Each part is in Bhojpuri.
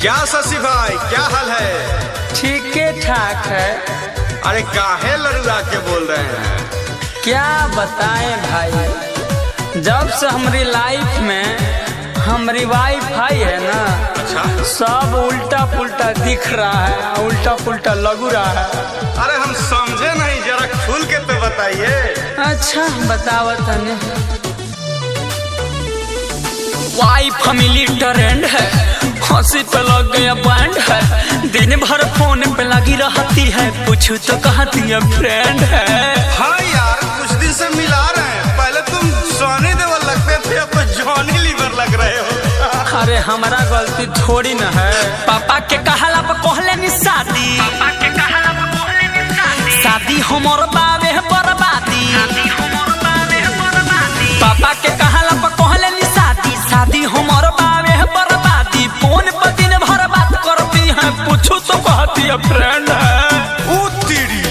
क्या शशि भाई, क्या हाल है? ठीक ठाक है। अरे काहे लड़ुआ के बोल रहे हैं? क्या बताएं भाई, जब से हमारी लाइफ में हमारी वाईफाई है ना, अच्छा, सब उल्टा पुल्टा दिख रहा है, उल्टा पुल्टा लगू रहा है। अरे हम समझे नहीं, जरा खुल के तो बताइए। अच्छा बताओ तने। वाई फैमिली ट्रेंड है, हंसी पे लग गया बैंड है, दिन भर फोन पे लगी रहती है, पूछू तो कहती है फ्रेंड है। हाँ यार, कुछ दिन से मिला रहे हैं। पहले तुम सोनी देओल लगते थे, अब तो जॉनी लीवर लग रहे हो। अरे हमारा गलती थोड़ी न है। पापा के कहला पर कहले नी शादी, पापा के कहला पर कहले नी शादी, शादी हमर बावे है बर्बादी, शादी हमर बावे है बर्बादी। पापा के कहला पर कहले नी शादी, शादी हमर बावे है बर्बादी। फोन पर दिन भर बात करती है, पूछू तो कहती है फ्रेंड है। ऊ तेरी।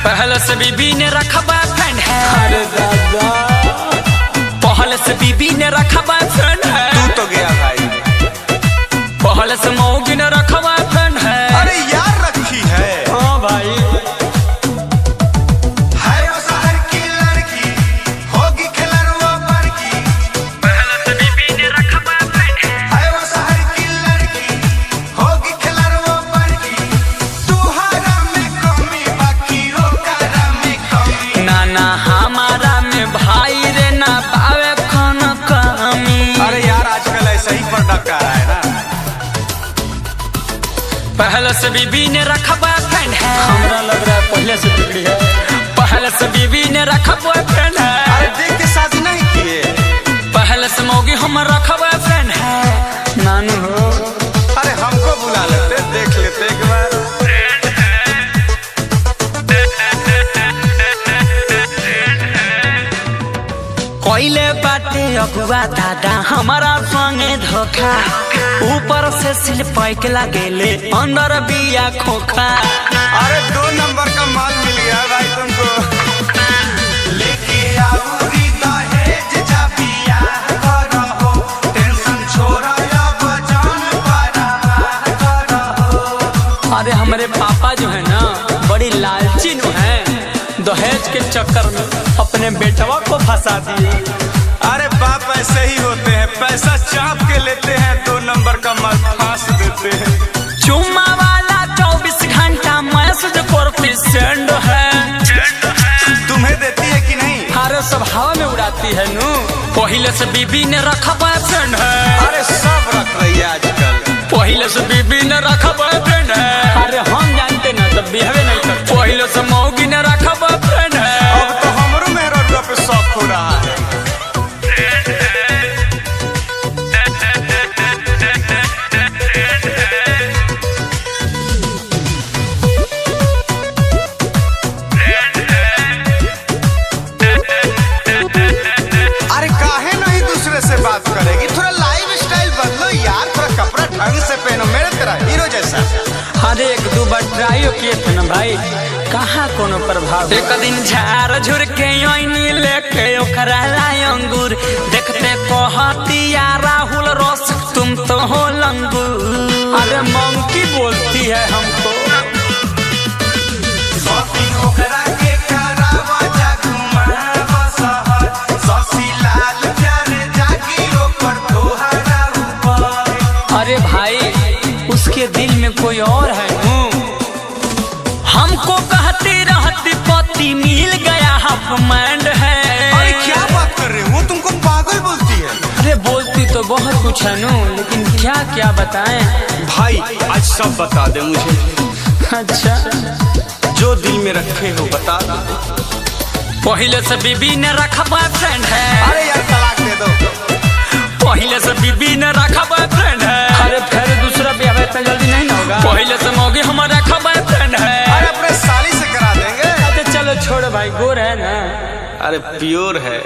पहले से बीबी ने रखा बॉयफ्रेंड है। अरे दादा, पहले से बीबी ने रखा बॉयफ्रेंड है। तू तो गया भाई। पहले से मौगी ने रखा बॉयफ्रेंड है। अरे यार रखी है। हाँ भाई। है वो शहर की लड़की, होगी खिलरवा बड़की। पहले से बीबी ने रखा बॉयफ्रेंड है। है वो शहर की लड़की, होगी खिलरवा बड़की। तुहरा में कमी, बाकी ओकरा में कमी। ना ना हमारा में भाई रे ना पावे खाना कमी। अरे यार आजकल ऐसा ही प्रोडक्ट आ रहा है ना। पहले से बीबी ने रखा बॉयफ्रेंड है। हमरा लग रहा है पहले से बिगड़ी है। पहले से बीबी ने रखा बॉयफ्रेंड है। अरे देख के शादी नहीं किए। पहले से मौगी हम रखा बॉयफ्रेंड है। नानू हो। अरे हमको बुला लेते, देख लेते एक बार। कोइले बाटे अगुआ दादा हमारा संगे धोखा, ऊपर से सिल पैक लागेले अंदर बिया खोखा। अरे 2 नंबर का माल मिल गया भाई तुमको। लेके आऊरी दहेज जा बियाह करहो, टेंशन छोड़ा अब जान परवाह करहो। अरे हमारे पापा जो है ना, बड़ी लालची नु है, दहेज के चक्कर में अपने बेटवा को फंसा दिए। अरे बाप ऐसे ही होते हैं, पैसा चाप के लेते हैं, 2 नंबर का माल फांस देते हैं। चुम्मा वाला 24 घंटा मैसेज करती सेंड है। तुम्हें देती है कि नहीं? अरे सब हवा में उड़ाती है नू। पहले से बीबी ने रखा बॉयफ्रेंड है। अरे सब रख रही है आजकल। पहले से बीबी ने रखा बॉयफ्रेंड है। अरे हम जानते ना तो बिहवे नहीं करते। पहले से मौगी ने रखा बॉयफ्रेंड है। अब तो हमरो मेहररुआ पे शौक हो रहा है। अरे काहे नहीं दूसरे से बात करेगी? थोड़ा लाइफ स्टाइल बदलो यार, थोड़ा कपड़ा ढंग से पहनो, मेरे तरह हीरो जैसा। अरे 1-2 बार ट्राई किए थे ना भाई, कहाँ कोनो प्रभाव। एक दिन झाड़ झुर के ओइनी लेके ओकरा लाई अंगूर, देखते कहतिया राहुल रस तुम तो हो लंगूर। अरे मंकी बोलती है हमको। शॉपिंग ओकरा के करावा जा घुमावा शहर, शशि लाल प्यार जागी ओकर तोहरा ऊपर। अरे भाई उसके दिल में कोई और है नू। हमको कहती रहती पति मिल गया हाफ मैंड है। अरे क्या बात कर रहे हो, वो तुमको पागल बोलती है। अरे बोलती तो बहुत कुछ है नू, लेकिन क्या क्या बताएं। भाई आज सब बता दे मुझे। अच्छा, जो दिल में रखे हो बता दो। पहले से बीबी ने रखा बॉयफ्रेंड है। अरे यार तलाक दे दो। पहले से बीबी ने रखा बॉयफ्रेंड है। अरे फिर दूसरा ब्याह इतना जल्दी नहीं ना होगा। पहले से मौगी हमारा रखा बॉयफ्रेंड है। अरे अपने साली से करा देंगे। अच्छा चलो छोड़ो भाई, गोर है ना। अरे प्योर है।